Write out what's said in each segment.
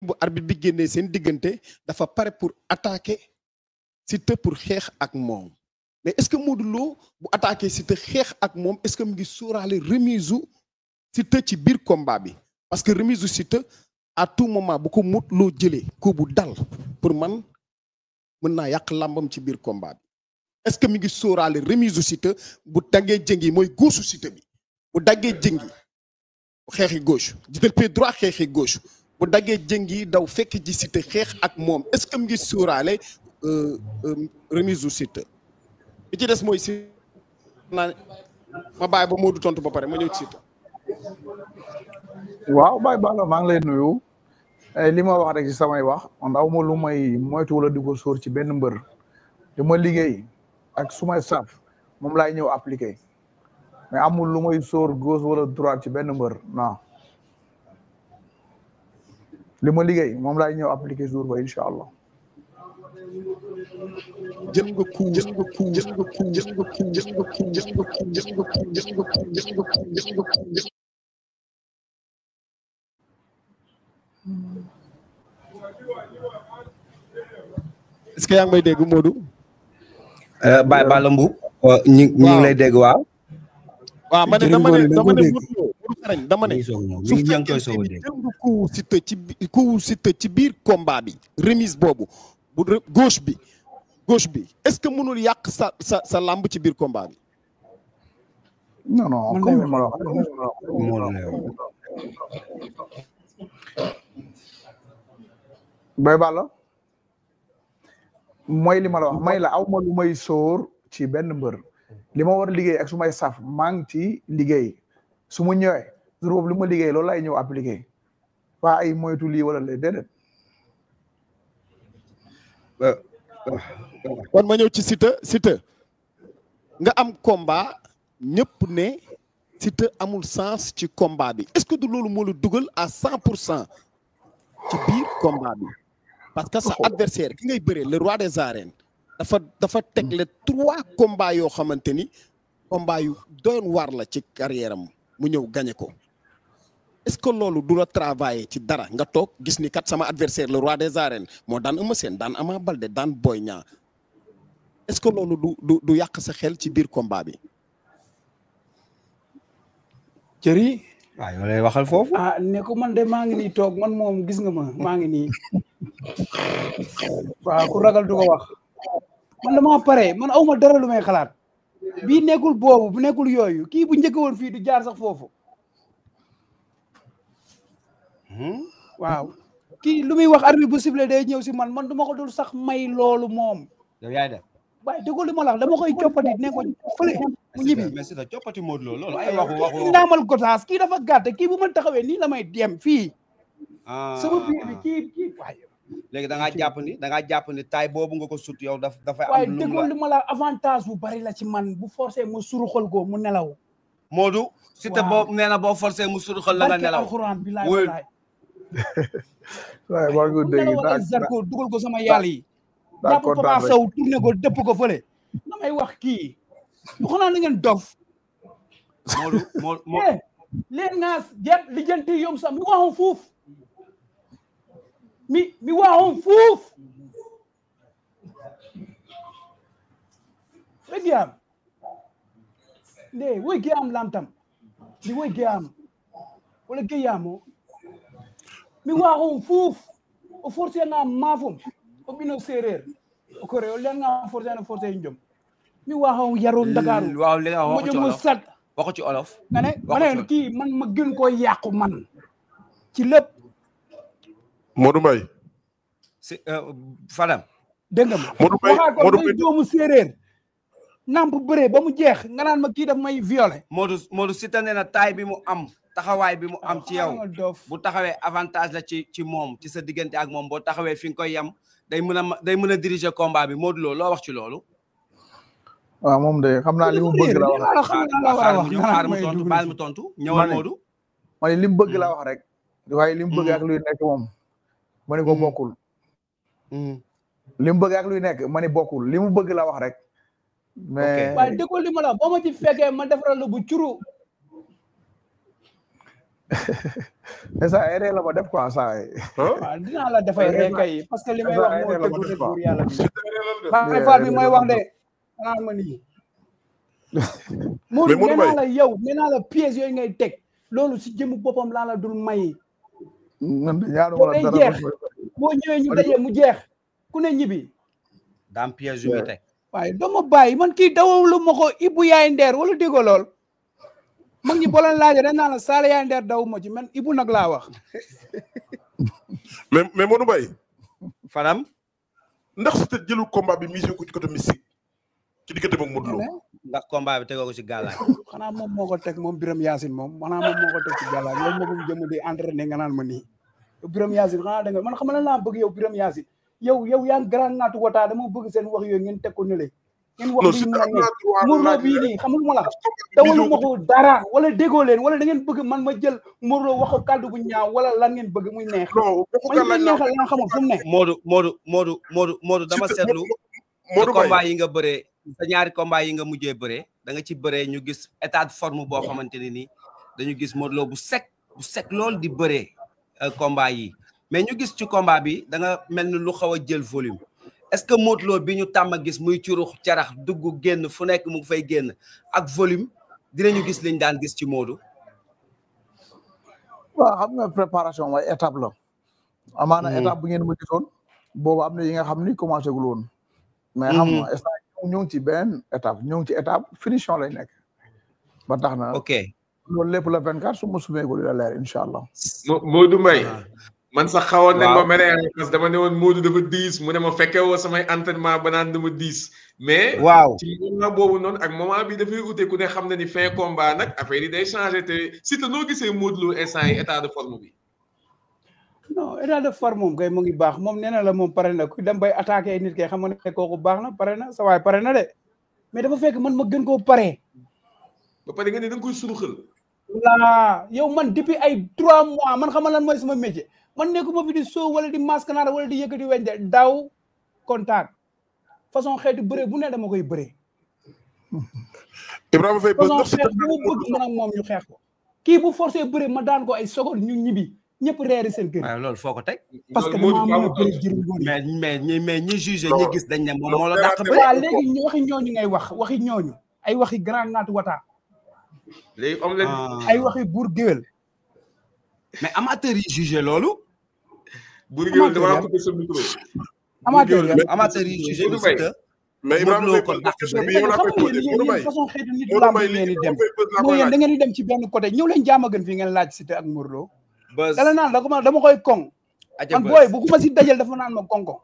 bu arbitre bi génnee seen diggante dafa pare pour attaquer Siteu pour xeex ak moom mais est-ce que Modou Lo bu attaquer Siteu xeex ak moom est-ce que mu ngi sóoraale remise u Siteu ci biir combat bi parce que remise u Siteu à tout moment bu ko Modou Lo jëlee ko bu dal pour man mën naa yàq làmbam ci biir combat bi est-ce que mi ngi sóoraale remise u Siteu bu daggee jëngi mooy gauche u Siteu bi bu daggee jëngi xeexi gauche jël pied droit xeexi gauche bu daggee jëngi daw fekk ji Siteu xeex ak moom est-ce que mu ngi sóoraale remise u Siteu bi ci des mooy si naa ma bàyyi ba Modou tontu ba pare ma ñëw ci Siteu. waaw Baye Balla maa ngi lay nuyu li ma wax rek ci samay wax man aw ma lu may moytu wala di ko sóor ci benn mbër li ma liggéey ak sumay staff moom laay ñëw appliqué mais amul lu may sóor gauche wala droite ci benn mbër non li ma liggéey moom laay ñëw appliqué jour ba incha allah. jël nga coup jël nga coup jël nga coup jël nga coup jël nga coup jël nga coup jël nga coup jël nga coup jël nga coup jël nga coup. est-ce que yaa ngi may dégg Modou. Baye Balla Mbuub ñi ngi lay dégg waaw. waaw ma ne dama ne dama ne su fekkee jël nga coup Siteu ci biir combat bi remise boobu bu gauche bi est-ce que mënul yàq sa lamb ci biir combat bi. non non comme ma la wax Baye Balla mooy li ma la wax may la aw ma lu may sóor ci benn mbër li ma war a liggéey ak su may saf maa ngi ci liggéey su ma ñëwee jour boobu li ma liggéey loolu lay ñëw appliqué waa ay moytu lii wala lay déedéet. kon ma ñëw ci Siteu nga am combat ñëpp ne Siteu amul sens ci combat bi est-ce que du loolu moo la dugal à 100% ci biir combat bi parce que sa adversaire ki ngay bëree le roi des arènes dafa tegle 3 combats yoo xamante ni combat yu doon war la ci carrière am mu ñëw gagné ko est-ce que loolu du la travailler ci dara nga toog gis ni kat sama adversaire le roi des arènes moo daan Eumeu Sène daan Ama Baldé daan Boy Niang est-ce que loolu du yàq sa xel ci biir combat bi. Cëri. waaw yow lay waxal foofu. ne ko man de maa ngi nii toog man moom gis nga ma maa ngi nii waaw ku ragal du ko wax man dama pare man awma dara lu may xalaat bii nekkul boobu bu nekkul yooyu kii bu njëkk woon fii du jaar sax foofu. waaw kii lu muy wax arbitre bu sifflé day ñëw si man du ma ko dul sax may loolu moom. yow yaay def. waaye déggoo li ma la wax dama koy coppati ne ko fële mu ñibbi. mais c'est coppati Modou Lo loolu ay waxu ndaamal gotaas kii dafa gàtt kii bu ma taxawee nii la may dem fii. sama biir bi kii waaye. léegi da ngaa jàpp ni taay boobu nga ko sut yow dafay am. waaye déggoo li ma la avantage bu bari la ci man bu forcé mu suruxal ko mu nelaw. Modou. Siteu boobu nee na boo forcé mu suruxal la nga nelaw. alxuraan bi laay walaay. waaye maa ngi dégg dugal ko sama yàlla yi. jàpp Papa Sow tourné ko dëpp ko fële damay wax kii bu xanaa na ngeen dof Modou leen naas jet li jënti yom sax mi waxoon fuuf mi waxoon fuuf we giyam nde woy giyam lamtam mi woy giyam wala giyamo mi waxoon fuuf o forcé nga maafum o bino séeréer o ko rew leen nga forcé njom mi waxaw yaroon Ndakaaru waaw li nga wax ci olof sat waxu ci olof nga ne ma ne kii man ma gën koo yàqu man ci lépp Modou Mbaye si Fadam dégg nga ma waxaa ko may doomu séeréer namp bëree ba mu jeex nga naan ma kii daf may violé Modou Siteu nee na taay bi mu am taxawaay bi mu am ci yow bu taxawee avantage la ci moom ci sa diggante ak moom boo taxawee fi nga koy yem day mën a diriger combat bi Modou Lo loo wax ci loolu. waaw moom de xam naa li mu bëgg la wax. baal mu tontu ñëwal Modou. ma ne li mu bëgg la wax rek. waaye li mu bëgg ak luy nekk moom. ma ne ko bokkul. li mu bëgg ak luy nekk ma ne bokkul li mu bëgg la wax rek. mais waaye déggoo li ma la boo ma ci fekkee ma defaral la bu curu. mais ça erreur la ma def quoi ça. waaw dinaa la defay rek kay parce que li may wax moo tegu ne buur yàlla bi. Baay Faal bi mooy wax de xanaa ma nii. Modou nee naa la yow nee naa la pièces yooyu ngay teg loolu si jëmu boppam laa la dul may. man de ñaanuma la dara jeex boo ñëwee ñu daje mu jeex ku ne ñibbi. daam pièces yu muy teg. waaye doo ma bàyyi man kii dawalu ma ko Ibou Yaay Ndeer wala déggoo lool. mag ñi boo leen laajee dañ naan la Saala Yaay Ndeer daw ma ci man Ibou nag laa wax. mais Modou Mbaye. Fadam. ndax su te jëlu combat bi misé ko ci côté mystique ci diggante moom Modou Lo. ndax combat bi tegoo ko ci gàllaaj. xanaa moom moo ko teg moom Birame Yacine moom xanaa moom moo ko teg ci gàllaaj yow moo ko jëm di entraîné nga naan ma nii. Birame Yacine xanaa da nga man xam na laa bëgg yow Birame Yacine yow yaa ngi grand naatu wataa dama bëgg seen wax yooyu ngeen teg ko nële. ngeen wax li mu la ne Modou Lo bii nii xamul ma la dawalu ma ko dara wala déggoo leen wala da ngeen bëgg man ma jël Modou Lo wax ko kàddu bu ñaaw wala lan ngeen bëgg muy neex. man muy neexal la nga xamul fu mu ne. Modou dama seetlu. sa combat yi nga bëree sa ñaari combat yi nga mujjee bëree da nga ci bëree ñu gis état de forme boo xamante ne nii dañu gis Modou Lo bu sec lool di bëree combat yi mais ñu gis ci combat bi da nga mel ni lu xaw a jël volume est-ce que Modou Lo bi ñu tàmm a gis muy curux carax dugg génn fu nekk mu fay génn ak volume dinañu gis liñ daan gis ci Modou. waaw xam nga préparation mooy étape la. amaana étape bu ngeen ma gisoon boobu am na yi nga xam ni commencé gul woon. mais xam nga instant ñu ngi ci benn étape ñu ngi ci étape finition lay nekk. ba tax na ok loolu lépp la 24 su ma sumee ko dina leer incha allah. Modou Mbaye man sax xawoon nañ ma mere parce que dama ne woon Modou dafa diis mu ne ma fekke woo samay entraînement ba naan dama diis. mais waaw ci moment boobu noonu ak moment bi dafay ute ku ne xam na ni fin combat nag affaire yi day changé te surtout noo gisee Modou Lo instant yi état de forme bi. non état de forme moom kay mu ngi baax moom nee na la moom pare na ku dem bay attaqué nit kay xam nga ne kooku baax na pare na sa waay pare na de mais dafa fekk man ma gën koo pare. ba pare nga ne da nga koy suruxal. voilà yow man depuis ay 3 mois man xam nga lan mooy sama métier man nekkuma fi di soo wala di mascanara wala di yëkkati weñ de daw contact façon xeetu bëre bu ne dama koy bëre. Ibrahima Faye façon xeet bu bëgg man ak moom ñu xeex ko kii bu forcé bëre ma daan ko ay seconde ñu ñibbi. ñëpp reeri seen kër. waaw loolu foo ko teg. parce que dama mën a bëri jëriñ góor yi mais ñi jugé ñi gis dañ ne moom moo la dàq bëri. waaw léegi waxi ñooñu ngay wax waxi ñooñu ay waxi grand naatu wata. léegi am leen ay waxi buur géwél. mais amateur yi jugé loolu. buur géwél dama coupé sa micro. amateur yi jugé ñu Siteu. mais Ibrahima ko dàq question bi yow laa koy posé Modou Mbaye façon xeetu nit lamb ngeen di dem mooy yéen da ngeen di dem ci benn côté ñëw leen jaama gën fii ngeen laaj Siteu ak Modou Lo dala naan dama koy koŋ man booy bu ma si dajal dafa naan ma koŋ-koŋ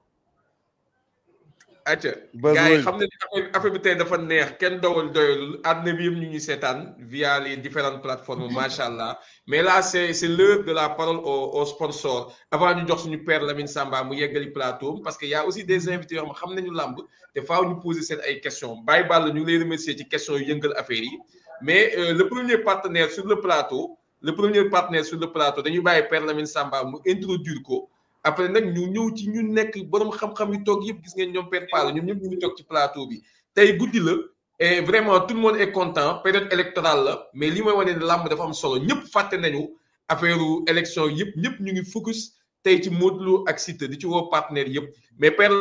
acca gars yi xam ne affaire bi tey dafa neex kenn doyalul àdduna bi yëpp ñu ngi seetaan via les différentes plateformes macha allah mais là c'est l'heure de la parole au sponsor avant ñu jox suñu père Lamine Samba mu yeggali plateau parce que y a aussi des invités yoo xam nañu làmb te faaw ñu poser seen ay questions Baye Balla ñu ngi lay remercier ci questions yu yëngal affaire yi mais le premier partenaire sur le plateau dañuy bàyyi père Lamine Samba mu introduire ko après nag ñu ñëw ci ñu nekk borom xam-xam yu toog yëpp gis ngeen ñoom père Palla ñoom ñëpp ñu ngi toog ci plateau bi tey guddi la et vraiment tout le monde est content période électorale la mais li mooy wane ne làmb dafa am solo ñëpp fàtte nañu affaire élection yëpp ñëpp ñu ngi focus tey ci Modou Lo ak Siteu di ci woo partenaires yëpp mais père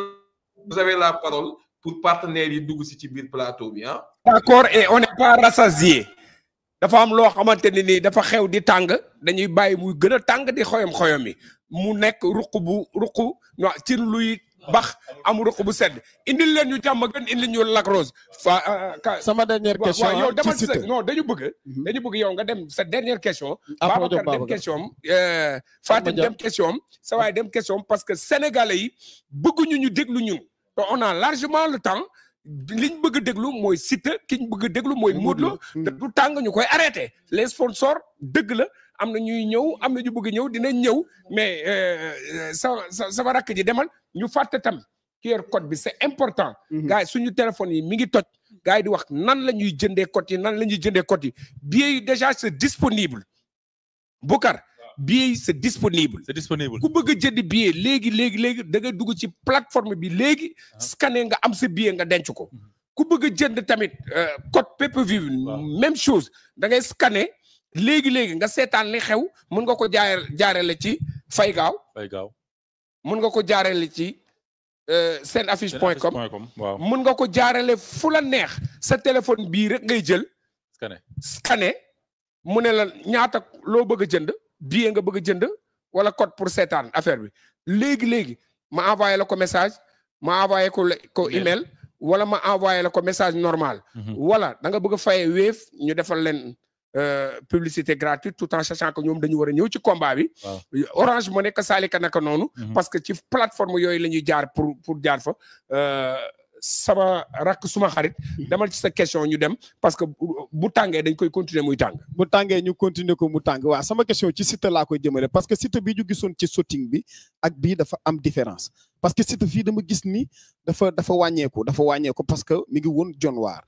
vous avez la parole pour partenaires yi dugg si ci biir plateau bi ah. d'accord et on n'est pas rassasié dafa am loo xamante ne nii dafa xew di tàng dañuy bàyyi muy gën a tàng di xoyom yi mu nekk ruq no ci luy bax am ruq bu sedd indil leen ñu jàmm gën indil ñu Lac Rose sama dernière question yow demal sa non dañu bëgg yow nga dem sa dernière question Babacar dem question am Fatim dem question am sa waay dem question am parce que sénégalais yi bëgguñu ñu déglu ñun te on a largement le temps liñ bëgg a déglu mooy Siteu ki ñu bëgg a déglu mooy Modou Lo te du tàng ñu koy arrêté les sponsors dëgg la am na ñuy ñëw am na ñu bëgg ñëw dinañ ñëw mais sama rakk ji demal ñu fàtte tam QR code bi c'est important gars yi suñu téléphone yi mi ngi toj gars yi di wax nan la ñuy jëndee code yi nan la ñuy jëndee code yi billets yi déjà c'est disponible Boucar billets yi c'est disponible ku bëgg a jënd billet léegi da nga dugg ci plateforme bi léegi scanner nga am sa billet nga denc ko ku bëgg a jënd tamit code pay-per-view même chose da ngay scanner léegi nga seetaan li xew mën nga ko jaarale ci fay gaaw mën nga ko jaarale ci senaffiche.com waaw mën nga ko jaarale fu la neex sa téléphone bii rek ngay jël scanner mu ne la ñaata loo bëgg a jënd billet nga bëgg a jënd wala code pour seetaan affaire bi léegi ma envoyé la ko message ma envoyé ko email wala ma envoyé la ko message normal wala da nga bëgg a fayee Wave ñu defal leen publicité gratuite tout en sachant que ñoom dañu war a ñëw ci combat bi Orange Money ka saalika naka noonu parce que ci plateforme yooyu la ñuy jaar pour jaar fa sama rakk suma xarit demal ci sa question ñu dem parce que bu tàngee dañ koy continuer muy tàng bu tàngee ñu continuer ko mu tàng waaw sama question ci Siteu laa koy jëmale parce que Siteu bi ñu gisoon ci shooting bi ak bii dafa am différence parce que Siteu fii dama gis ni dafa wàññeeku parce que mi ngi woon Dionewar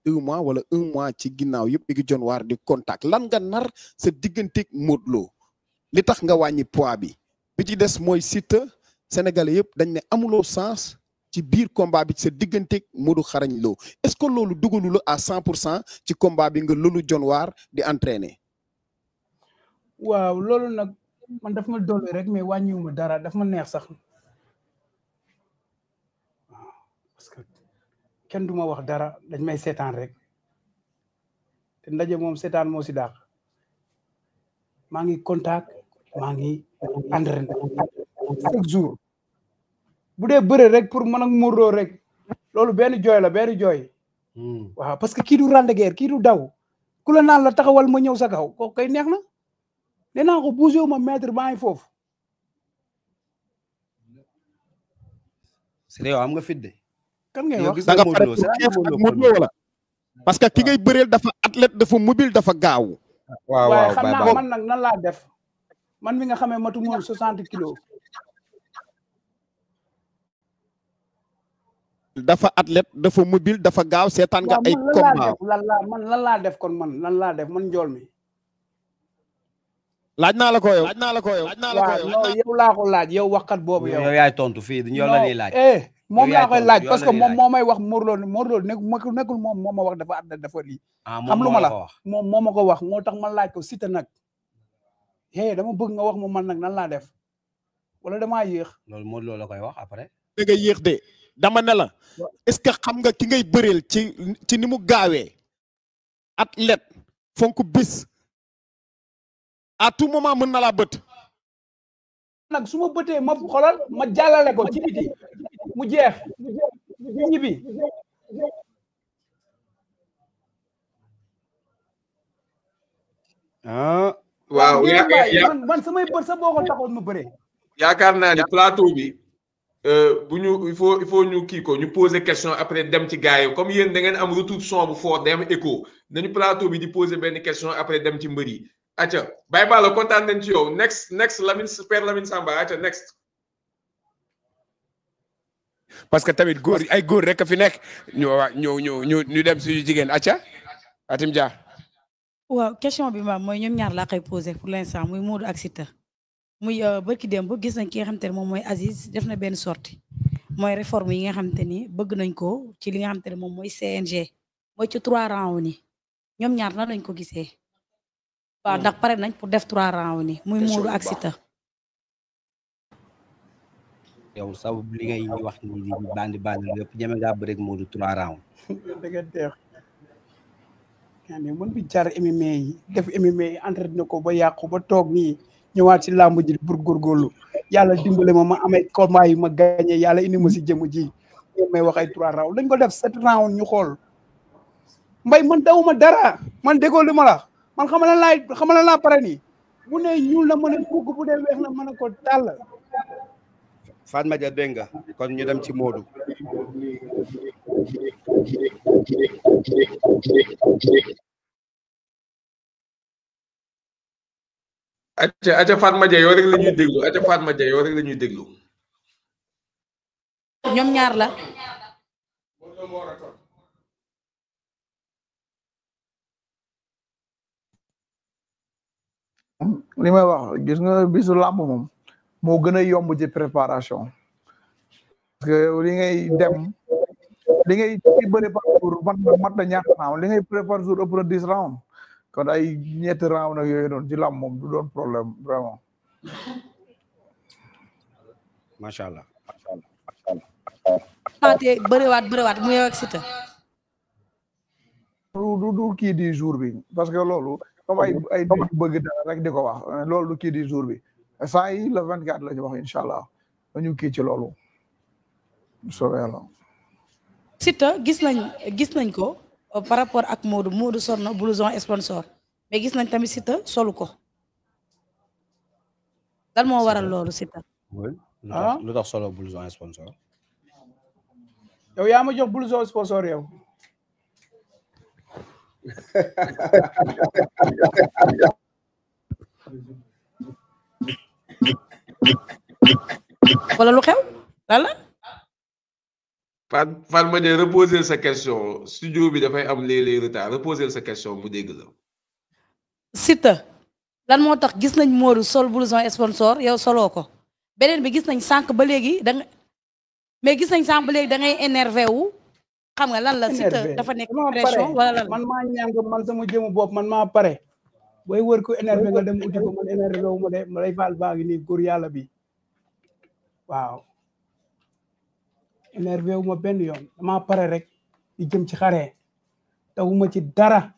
2 mois wala 1 mois ci ginnaaw yëpp mi ngi Dionewar di contact lan nga nar sa digganteeg Modou Lo li tax nga wàññi poids bi ci des mooy Siteu Sénégalais yëpp dañ ne amuloo sens ci biir combat bi ci sa digganteeg Modou Xarañ Lo est-ce que loolu dugalu la à 100% ci combat bi nga loolu Dionewar di entraîner. waaw loolu nag man daf ma dolli rek mais wàññiwuma dara daf ma neex sax waaw parce que kenn du ma wax dara dañ may seetaan rek te ndaje moom seetaan moo si daax maa ngi contact maa ngi entraîner chaque jour. bu dee bëre rek pour mën ak Modou Lo rek loolu benn jooy la benn jooy waaw parce que kii du rande guerre kii du daw ku la naan la taxawal ma ñëw sa kaw kooku kay neex na nee naa ko bougé wu ma maître baa ngi foofu. c'est yow am nga fit de. kan ngay wax da nga pare pour xeex ak Modou Lo wala parce que ki ngay bëreel dafa athlète dafa mobile dafa gaaw. waaye xam naa man nag nan laa def man mi nga xamee matu moom 60 kilos. dafa athlète dafa mobile dafa gaaw seetaan nga ay combat lan laa def kon man lan laa def man njool mi laaj naa la ko yow yow laa ko laaj yow waxkat boobu yow yaay tontu fii dañu la lay laaj moom laa koy laaj parce que moom moo may wax Modou Lo nekkul moom moo ma wax dafa athlète dafa lii xam lu ma la moom moo ma ko wax moo tax man laaj ko Siteu nag dama bëgg nga wax ma man nag nan laa def wala damaa yéex loolu Modou Lo la koy wax après da nga yéex de dama ne la est-ce que xam nga ki ngay bëreel ci ni mu gaawee athlète fonk bis à tout moment mën na laa bët nag su ma bëtee ma xolal ma jàllale ko ci biti mu jeex mu ñibbi waaw man samay bët sa boo ko taxoon ma bëree yaakaar naa ni plateau bi bu ñu il faut ñu kii ko ñu poser question après dem ci gars yi comme yéen da ngeen am retour son bu fort day am écho nañu plateau bi di poser benn question après dem ci mbër yi acca Baye Balla kontaan nañ ci yow next Lamine Père Lamine Samba acca next parce que tamit góor ay góor rek a fi nekk ñu dem suñu jigéen acca Atim Dia waaw question bi maam mooy ñoom ñaar laa koy poser pour l'instant muy Modou ak Siteu muy barki démb gis nañ ki nga xamante ne moom mooy Aziz def na benn sortie mooy réforme yi nga xamante ni bëgg nañ ko ci li nga xamante ne moom mooy CNG mooy ci 3 rounds ni ñoom ñaar na lañ ko gisee waaw ndax pare nañ pour def 3 rounds ni muy Modou ak Siteu yow sax li ngay wax ni di bandi lépp ñeme ngaa bëre ak Modou 3 rounds dëgg teex mën bi jaar MMA yi def MMA yi entraîné ko ba yàqu ba toog nii ñëwaat ci làmb ji pour góorgóorlu yàlla dimbale ma amee combat yi ma gagné yàlla indi ma si jëmu ji ngeen may wax ay 3 rounds dañ ko def 7 rounds ñu xool mbay man dawuma dara man déggoo li ma la man xamala laa pare nii bu ne ñuul na mën a kugg bu dee weex na mën a ko tàll Fatma Dia dégg nga kon ñu dem ci Modou acca Fatma Dia yow rek la ñuy déglu acca Fatma Dia yow rek la ñuy déglu ñoom ñaar la li may wax gis nga bisu làmb moom moo gën a yomb ci préparation parce que li ngay dem li ngay bëri par jour mat na ñaata round li ngay préparer jour ëpp na 10 round kon ay ñetti round nag yooyu noonu ci lam moom du doon problème vraiment. macha allah. te bëriwaat mu yow ak Siteu. du kii di jour bi parce que loolu comme ay bëgg dara rek di ko wax loolu du kii di jour bi saa yi le 24 la ñu wax incha allah dañu kii ci loolu soobee yàlla. Siteu gis nañ ko par rapport ak Modou sol na blouson sponsor mais gis nañ tamit Siteu solu ko lan moo waral loolu Siteu. lu tax solo blouson sponsor. yow yaa ma jox blouson sponsor yow. wala lu xew lan la. Fatma de reposer sa question studio bi dafay am léeg-léeg retard reposer sa question mu dégg la. Siteu lan moo tax gis nañ Modou sol blouson sponsor yow soloo ko beneen bi gis nañ sànq ba léegi da ngay énervé wu xam nga lan la Siteu dafa nekk pression wala lan man maa ñàng man sama jëmu bopp man maa pare booy wër ko énervé nga dem uti ko man énervé wu ma de ma lay faal baa ngi nii góor yàlla bi waaw énervé wu ma benn yoon damaa pare rek di jëm ci xare tawuma ci dara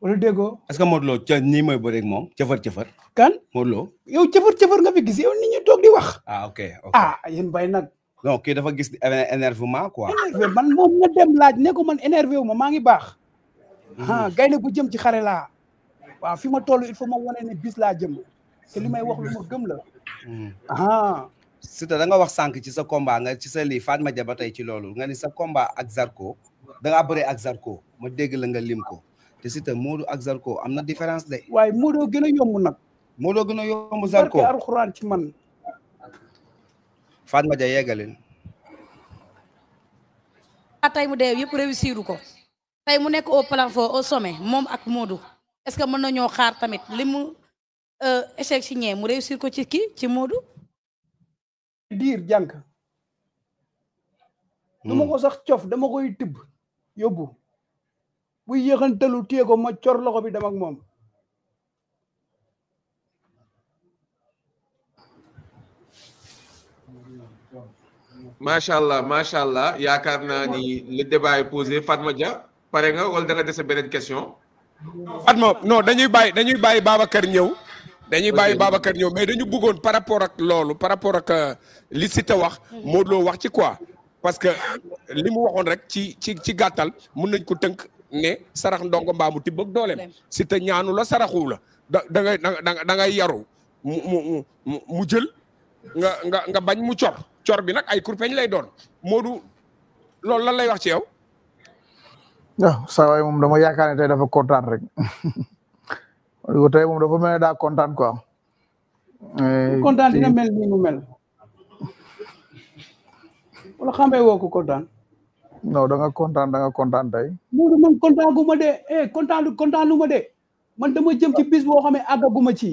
wala déggoo. est-ce que Modou Lo ca nii mooy bëre ak moom cëfër. kan Modou Lo. yow cëfër nga fi gis yow nit ñi toog di wax. ok yéen bay nag. non kii dafa gis énervement quoi. énervé man moom nga dem laaj ne ko man énervé wu ma maa ngi baax. gaynde bu jëm ci xare laa. waaw fi ma toll il faut ma wane ne bis laa jëm te li may wax lu ma gëm la. Siteu da nga wax sànq ci sa combat nga ci sa lii Fatma Dia ba tey ci loolu nga ni sa combat ak Zarko da ngaa bëre ak Zarko ma dégg la nga lim ko te Siteu Modou ak Zarko am na différence de. waaye Modou gën a yomb nag. Modou gën a yomb Zarko barke alxuraan ci man. Fatma Dia yeggalin. tey mu dee yëpp réussir ko tey mu nekk au plafond au sommet moom ak Modou est-ce que mën nañoo xaar tamit li mu échec ci ñee mu réussir ko ci kii ci Modou. diir jànk. dama ko sax cof dama koy tibb yóbbu bu yéexantalu téye ko ma cor loxo bi dem ak moom. macha allah yaakaar naa ni le débat est posé Fatma Dia pare nga wala da nga dese beneen question. Fatma non dañuy bàyyi Babacar ñëw. dañuy bàyyi Babacar ñëw mais dañu bëggoon par rapport ak loolu par rapport ak li Siteu wax Modou Lo wax ci quoi parce que li mu waxoon rek ci gàttal mun nañ ko tënk ne sarax ndongo mbaamu tibb ak dooleem Siteu ñaanu la saraxu la da ngay yaru mu jël nga bañ mu cor bi nag ay kurpeñ lay doon Modou loolu lan lay wax ci yow. waaw saa waay moom dama yaakaar ne tey dafa kontaan rek. tey moom dafa mel ne daa kontaan quoi. kontaan dina mel ni mu mel. wala xamee woo ko kontaan. non da nga kontaan tey. Modou man kontaan gu ma de kontaan lu ma de man dama jëm ci bis boo xam ne àggaguma ci.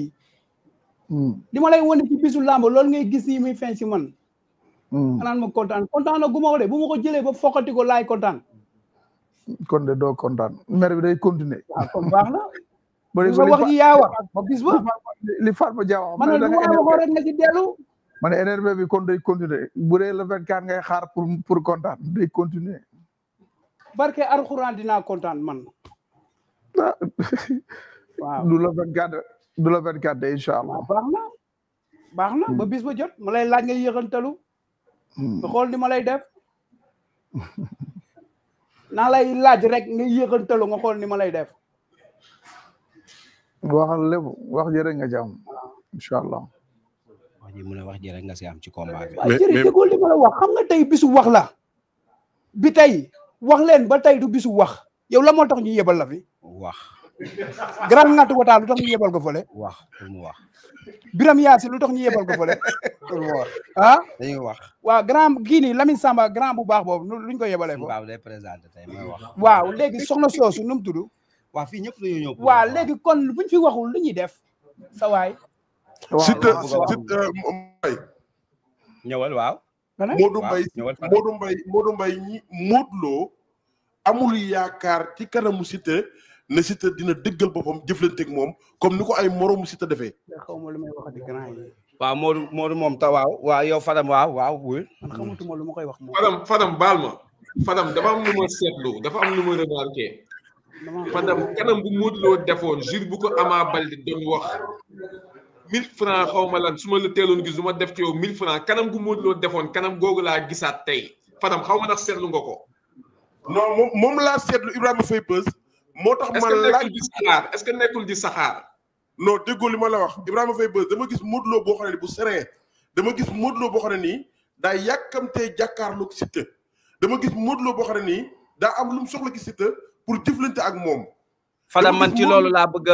li ma lay wane ci bisu làmb loolu ngay gis nii muy feeñ si man. xanaan ma kontaan gu ma ko de bu ma ko jëlee ba fokkati ko laay kontaan. kon de doo kontaan mer bi day continuer. waaw kon baax na. ba wax ji yaa wax ba bis ba. li Fatma Dia wax. man lu ma waxoon rek nga ci dellu. ma ne énervé bi kon day continuer bu dee le 24 ngay xaar pour kontaan day continuer. barke alxuraan dinaa kontaan man. waaw du le 24 de incha allah. baax na ba bis ba jot ma lay laaj nga yéexantalu. nga xool ni ma lay def. naa lay laaj rek nga yéexantalu nga xool ni ma lay def. waxal lépp wax ji rek nga ci am incha allah. wax ji mu ne wax ji rek nga si am ci combat bi. waaw jërëjëf déggoo li ma la wax xam nga tey bisu wax la. bi tey wax leen ba tey du bisu wax yow la moo tax ñu yebal la fi. wax. grand ngatu wataal lu tax ñu yebal ko fële. wax pour mu wax. Biram Yaasi lu tax ñu yebal ko fële. pour mu wax. dañuy wax. waaw grand kii nii Lamine Samba grand bu baax boobu luñ ko yebalee ko. waaw day présenté tey mooy wax. waaw léegi soxna soosu nu mu tudd. waaw fii ñëpp dañoo ñëw. waaw léegi kon buñ fi waxul lu ñuy def sa waay. Siteu Mbaye. ñëwal waaw. Modou Mbaye Modou Lo amul yaakaar ci kanamu Siteu ne Siteu dina dëggal boppam jëflanteeg moom comme ni ko ay moromu Siteu defee. xaw ma lu may wax di grand yi. waaw Modou moom ta waaw yow Fadam waaw wul man xamatuma lu ma koy wax moom. Fadam baal ma Fadam dafa am lu ma seetlu dafa am lu ma remarqué Fadam kanam bu Modou Lo defoon jour bu ko Ama Baldé doon wax 1000 francs xaw ma lan su ma la teeloon gis du ma def ci yow 1000 francs kanam bu Modou Lo defoon kanam googu laa gisaat tey Fadam xaw ma ndax seetlu nga ko. non moom laa seetlu Ibrahima Faye Beuz moo tax ma laaj est-ce que nekkul di saxaar. non déggoo li ma la wax Ibrahima Faye Beuz dama gis Modou Lo boo xam ne bu serein dama gis Modou Lo boo xam ne nii daa yàkkamtee jàkkaarloog Siteu dama gis Modou Lo boo xam ne nii daa am lu mu soxla gis Siteu pour jëflante ak moom. Fadam man ci loolu laa bëgg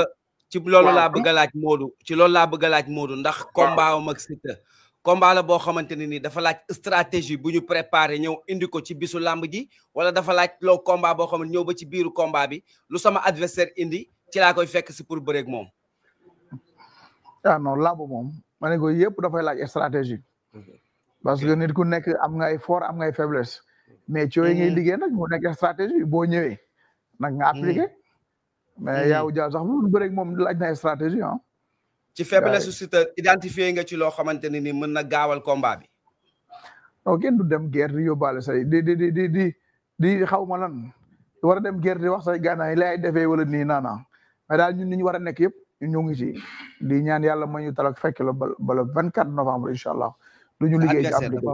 a laaj Modou ci loolu laa bëgg a laaj Modou ndax combat am ak Siteu combat la boo xamante ne nii dafa laaj stratégie bu ñu préparé ñëw indi ko ci bisu làmb ji wala dafa laaj loo combat boo xam ne ñëw ba ci biiru combat bi lu sama adversaire indi ci laa koy fekk si pour bëreeg moom. ah non làmb moom ma ne ko yëpp dafay laaj stratégie parce que nit ku nekk am nga ay fort am nga ay faiblesse mais ci yooyu ngay liggéey nag mu nekk stratégie boo ñëwee nag nga appliqué mais yaaw jaa sax mu bëreeg moom laaj na stratégie ah. ci faiblesse su Siteu identifié nga ci loo xamante ne ni mën na gaawal combat bi. non kenn du dem guerre di yóbbaale say di xaw ma lan war a dem guerre di wax say gànnaay lay defee wala nii naana mais daal ñun ni ñu war a nekk yëpp ñun ñoo ngi ci di ñaan yàlla ma ñu talak fekk la ba le 24 novembre incha allah. lu ñu liggéey ci appliqué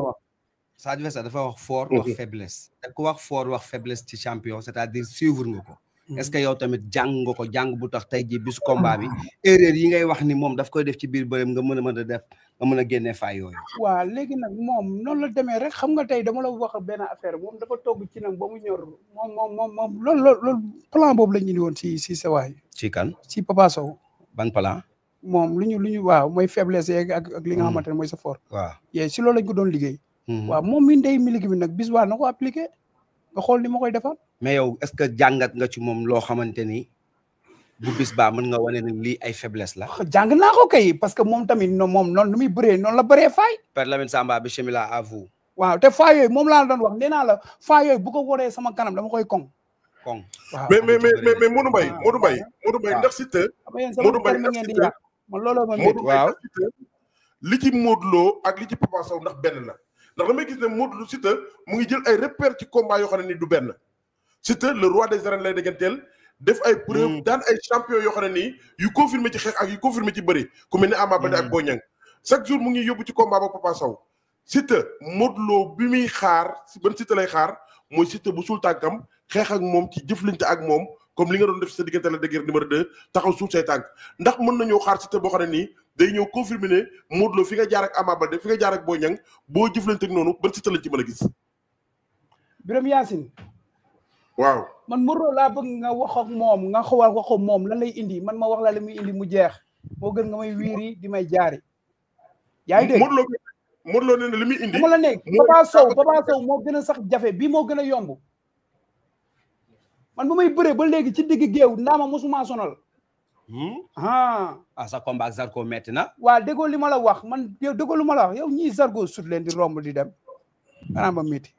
sa adversaire dafa wax fort wax faiblesse. te ku wax fort wax faiblesse ci champion c'est-à-dire suivre nga ko. est-ce que yow tamit jàng nga ko jàng bu tax tey jii bisu combat bi erreur yi ngay wax ni moom daf koy def ci biir bërëm nga mën a def nga mën a génnee fay yooyu. waaw léegi nag moom noonu la demee rek xam nga tey dama la wax benn affaire moom dafa togg ci nag ba mu ñor moom loolu plan boobu la ñu indi woon si sa waay. ci kan si Papa Sow. ban plan. moom lu ñu waaw mooy faiblesse yeeg ak li nga xamante ne mooy sa fort. waaw yee si loolu lañ ko doon liggéey. waaw moom mi ndey miliki bi nag bis waa na ko appliqué nga xool ni ma koy defal. mais yow est-ce que jàngat nga ci moom loo xamante ni bu bis baa mën nga wane ni lii ay faiblesse la. jàng naa ko kay parce que moom tamit moom noonu lu muy bëree noonu la bëree faay. Père Lamine Samba bismillah à vous. waaw te faay yooyu moom laa doon wax nee naa la faay yooyu bu ko waree sama kanam dama koy koŋ. koŋ waaw mais Modou Mbaye ndax Siteu. Modou Mbaye ndax Siteu man looloo ma Modou waaw li ci Modou Lo ak li ci Papa Sow ndax benn la ndax damay gis ne Modou Lo Siteu mu ngi jël ay repères ci combat yoo xam ne ni du benn Siteu le roi des arènes lay dégganteel def ay preuve daan ay champion yoo xam ne nii yu confirmé ci xeex ak yu confirmé ci bëri ku mel ne Ama Baldé ak Boy Niang chaque jour mu ngi yóbbu ci combat ba Papa Sow Siteu Modou Lo bi muy xaar ban Siteu lay xaar mooy Siteu bu suul tànkam xeex ak moom ci jëflante ak moom comme li nga doon def sa diggante la dëgër numéro 2 taxaw suul say tànk ndax mën nañoo xaar Siteu boo xam ne nii day ñëw confirmer ne Modou Lo fi nga jaar ak Ama Baldé fi nga jaar ak Boy Niang boo jëflante ak noonu ban Siteu lañ ci mën a gis. Birame Yacine. waaw man Modou Lo laa bëgg nga wax ak moom nga xawal wax ak moom lan lay indi man ma wax la li muy indi mu jeex moo gën nga may wiiri di may jaari. yaa ngi dégg Modou Lo nee na li muy indi. dama la nekk Papa Sow moo gën a sax jafe bii moo gën a yomb. man bu may bëree ba léegi ci digg géew ndaama mosuma sonal. sa combat ak Zarko metti na. waaw déggoo li ma la wax man yow déggoo lu ma la wax yow ñii Zarko sut leen di romb di dem maanaam ba métti.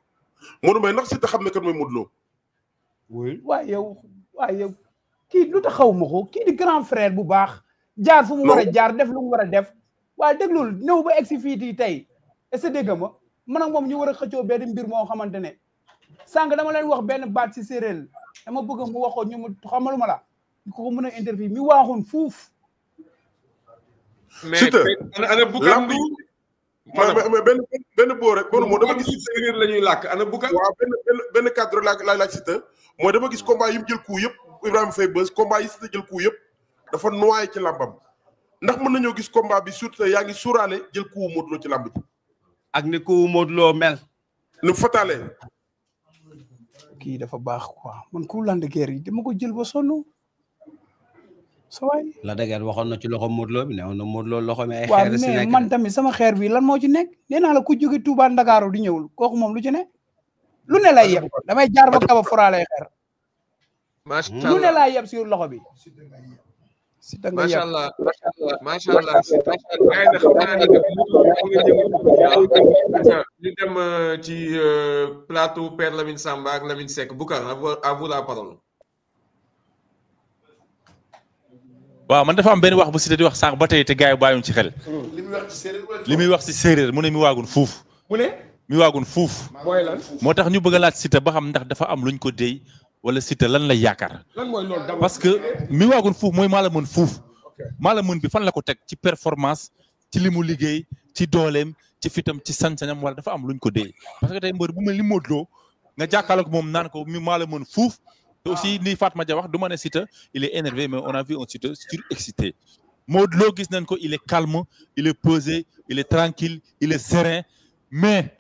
Modou Mbaye ndax Siteu xam ne kan mooy Modou Lo. oui waaye yow kii lu tax xaw ma ko kii di grand frère bu baax. jaar fu mu war a jaar def lu mu war a def. waaye déglul ñëw ba egg si fii tey est-ce que dégg nga man ak moom ñu war a xëccoo benn mbir moo xamante ne sànq dama leen wax benn baat si séeréer dama bëgg mu waxoon ñu mu xamalu ma la ko mën a interview mi waaxoon fuuf. mais ana Boucar Ndour. mais benn boo rek. moo dama gis séeréer la ñuy làkk ana Boucar. waaw benn cadre laay laaj Siteu mooy dama gis combat yi mu jël coup yëpp Ibrahima Faye Beuz combat yi Siteu jël coup yëpp dafa noyé ci làmbam ndax mën nañoo gis combat bi surtout yaa ngi suuraale jël coup Modou Lo ci làmb ji. ak ni coup Modou Lo mel. nu fatale. kii dafa baax quoi man ku Lac de Guiers yi dama ko jël ba sonn sa waay. Lac de Guiers waxoon na ci loxo Modou Lo bi ne woon na Modou Lo loxo mi ay xeer si nekk. mais man tamit sama xeer bi lan moo ci nekk nee naa la ku jóge Touba Ndakaaru di ñëwul kooku moom lu ci ne. lu ne lay yeb damay jaar ba Kaba Fora lay xeer. macha allah lu ne lay yeb si loxo bi. macha allah macha allah ñu dem ci plateau Père Lamine Samba ak Lamine Seck Boucar à vous la parole. waaw man dafa am benn wax bu Siteu di wax sànq ba tey te gars yi bàyyiwuñ ci xel. li muy wax ci séeréer mu ne mi waagun fuuf. mu ne mi waagun fuuf. mooy lan moo tax ñu bëgg a laaj Siteu ba xam ndax dafa am luñ ko déy wala Siteu lan lay yaakaar. lan mooy loolu parce que mi waagun fuuf mooy maa la mën fuuf. maa la mën bi fan la ko teg ci performance ci li mu liggéey ci dooleem ci fitam ci sañ-sañam wala dafa am luñ ko déy parce que tey mbër bu mel ni Modou Lo nga jàkkaarloog moom naan ko mi maa la mën fuuf. te aussi ni Fatma Dia wax du ma ne Siteu il est énervé mais on a vu un Siteu surexcité Modou Lo gis nañ ko il est calme il est posé il est tranquille il est serein mais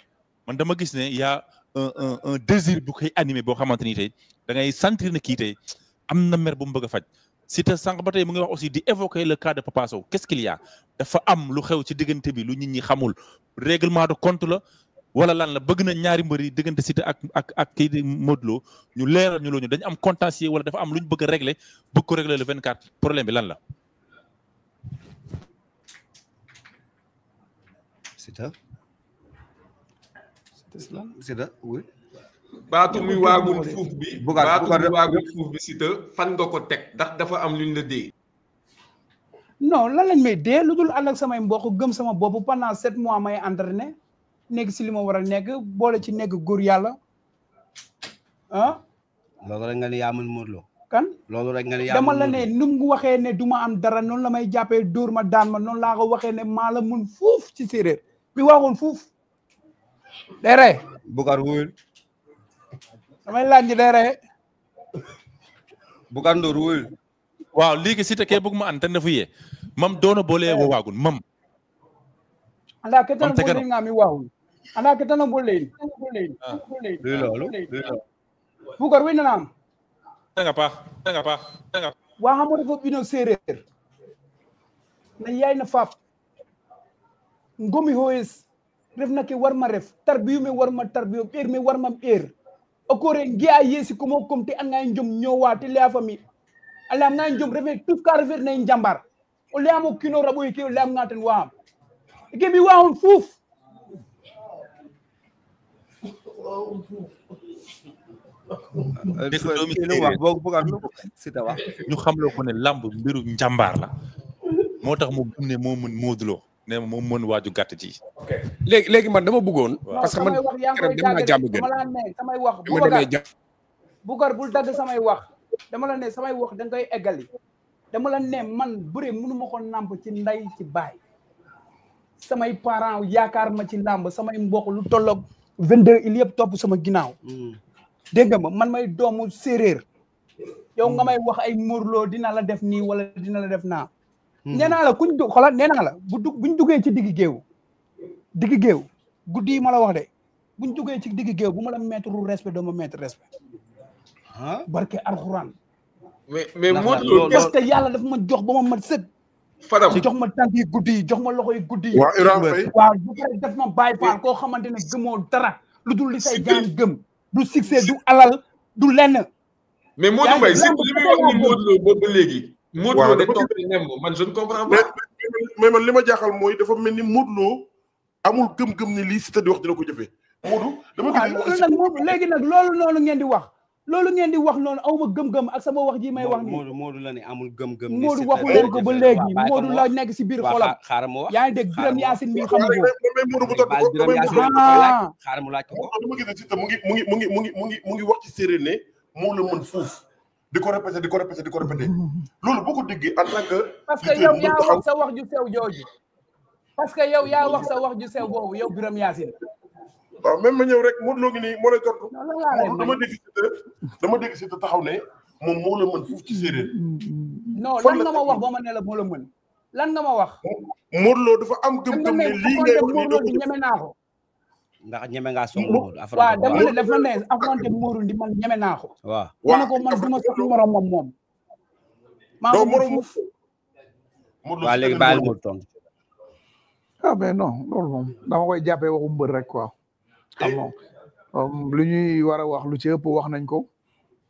man dama gis ne y a un désir bu koy animé boo xamante ni tey da ngay sentir ne kii tey am na mer bu mu bëgg a faj Siteu sànq ba tey mu ngi wax aussi di évoquer le cas de Papa Sow qu'est-ce qu'il y a dafa am lu xew ci diggante bi lu nit ñi xamul règlement de compte la wala lan la bëgg na ñaari mbër yi diggante Siteu ak kii di Modou Lo ñu leeral ñu loolu dañu am contentieux wala dafa am lu ñu bëgg a régler bëgg ko régler le 24 problème bi lan la. Siteu oui. baatu mi waagul fuuf bi. baatu mi waagul fuuf bi Siteu fan nga ko teg ndax dafa am luñ la dee. non lan lañ may dee lu dul ànd ak samay mbokk gëm sama bopp pendant 7 mois may entraîné. nekk si li ma war a nekk boole ci nekk góor yàlla ah. loolu rek nga ni yaa mën Modou Lo. kan loolu rek nga ni yaa dama la ne nu mu waxee ne du ma am dara noonu la may jàppee dóor ma daan ma noonu laa ko waxee ne maa la mun fuuf ci séeréer bi waxoon fuuf. day rey. Boucar wuyul. damay laaj ñi day rey. Boucar Ndour wuyul. waaw léegi Siteu kee bëgg ma an tan dafa yee mam doona boole wo waagun mam. anda ke tan bolen ngami wawu anda ke tan bolen loolu Boucar wi nanam nga paax wa xamone fo bino séeréer na yaay na faap ngomi hoes ref na ke war ma ref tarbiyu me war ma tarbiyu ɓeer me war mam ɓeer o kore nge a yeesi komo komte a ngay njom ñowaate leya fami a leyam ngay njom refe tout ka refer na njambar o leyam o kino raɓoy ke o leyam nga ten waam ike mi waawul fuuf ñu xam loo ko ne lamb mbiru njàmbaar la moo tax mu gëm ne moo mën Modou Lo ne moom mën waaju gàtt ji léegi man dama bëggoon parce que man dem naa jàmm gën dama la ne samay wax Boucar bul dagg samay wax dama la ne samay wax da nga koy eggali dama la ne man bëre mënu ma ko nàmp ci nday ci baay samay parents yaakaar ma ci làmb samay mbokk lu tolloog 22 il yëpp topp sama ginnaaw dégg nga ma man may doomu séeréer yow nga may wax ay Modou Lo dina la def nii wala dina la def naa nee naa la kuñ du xoolal nee naa la buñ duggee ci digg géew guddi yi ma la wax de buñ duggee ci digg géew bu ma la mettre respect doo ma mettre respect barke alxuraan mais Modou Lo parce que yàlla dafa ma jox ba ma mat sëg Fadam jox ma tànk yi guddi yi jox ma loxo yi guddi yi. waaw bu pare def ma bàyyi faal koo xamante ne gëmoo dara lu dul li say jaan gëm du succès du alal du lenn. mais Modou Mbaye si li muy wax ni Modou Lo boobu ba léegi. Modou Lo de topp nem man je ne comprends pas. mais man li ma jaaxal mooy dafa mel ni Modou Lo amul gëm-gëm ni lii Siteu di wax dina ko jëfee. Modou dama gis léegi nag loolu noonu ngeen di wax. loolu ngeen di wax noonu awma gëm-gëm ak sama wax ji may wax nii Modou la ne amul gëm-gëm Modou waxu leen ko ba léegi Modou la nekk si biir xolam xaaral mu wax yaa ngi dégg Birame Yacine mi xam nga Modou bu tot xaaral mu laaj ko dama gis ne Siteu mu ngi wax ci séeréer ne moo la mën fuuf di ko répété loolu boo ko déggee en tant que parce que yow yaa wax sa wax ju sew jooju parce que yow yaa wax sa wax ju sew boobu yow Birame Yacine waaw même ma ñëw rek Modou Lo ngi nii moo lay tontu dama dégg Siteu taxaw ne moom moo la mën fuuf ci séeréer. non lan nga ma wax ba ma ne la moo la mën lan nga ma wax. Modou Lo dafa am gëm-gëm ne lii ngay wax nii doo ko ñeme naa ko. ndax ñeme ngaa song Modou. waaw dama ne dafa ne affronté Modou di man ñeme naa ko. waaw ma ne ko man du ma sax moromam moom. maa ko mën fuuf. waaw léegi bàyyil Modou tontu. ah mais non loolu moom dama koy jàppee waxu mbër rek quoi. xam nga lu ñuy war a wax lu ci ëpp wax nañ ko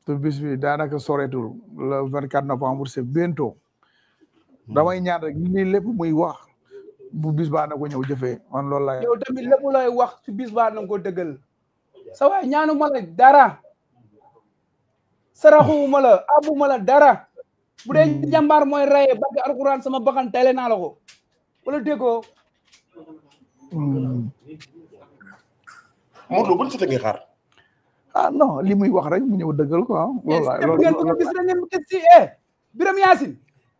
te bis bi daanaka soreetul le 24 novembre c'est bientôt damay ñaan rek ni lépp muy wax bu bis baa na ko ñëw jëfee man loolu la yow tamit lépp looy wax ci bis baa na ko dëggal sa waay ñaanu ma la dara saraxuwuma la abuma la dara bu dee jàmbaar mooy raye barke alquran sama baxan tele naa la ko wala déggoo Modou Lo ban Siteu ngay xaar non li muy wax rek mu ñëw dëggal ko loolu ngeen bëgg a gis da ngeen gis ci Biram Yacine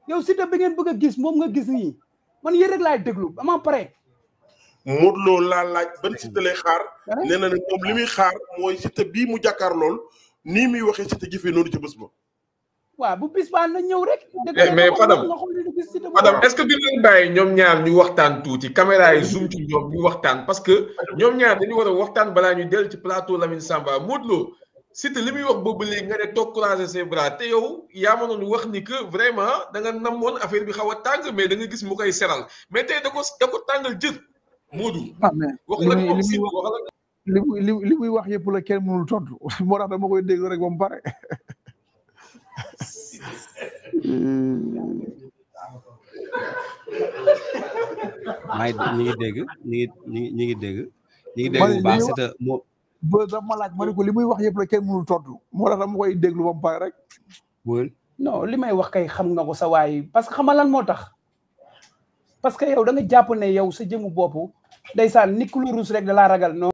yow Siteu bi ngeen bëgg a gis moom nga gis nii man yéen rek laay déglu ama pare Modou Lo laa laaj ban Siteu lay xaar nee na ne moom li muy xaar mooy Siteu bii mu jàkkaar lool nii muy waxee Siteu jëfee noonu ci bés ba waaw bu bis baa na ñëw rek mais Fadam est-ce que du leen bàyyi ñoom ñaar ñu waxtaan tuuti caméra yi zoom ci ñoom ñu waxtaan parce que ñoom ñaar dañu war a waxtaan balaa ñu dellu ci plateau Lamine Samba Modou Lo Siteu li muy wax boobu léegi nga ne toog croiser ses bras te yow yaa ma doon wax ni que vraiment da nga namoon affaire bi xaw a tàng mais da nga gis mu koy seral mais tey da ko tàngal jër Modou. wax la ko si wax la li muy wax yëpp la kenn mënul tontu moo tax dama koy déglu rek ba mu pare. ñi ngi dégg bu baax Siteu moo ba dama laaj ma ne ko li muy wax yëpp la kenn mënul tontu moo tax dama koy déglu ba mu pare rek. non li may wax kay xam nga ko sa waay parce que xam nga lan moo tax parce que yow da nga jàpp ne yow sa jëmu bopp ndeysaan nit ku la rus rek da laa ragal non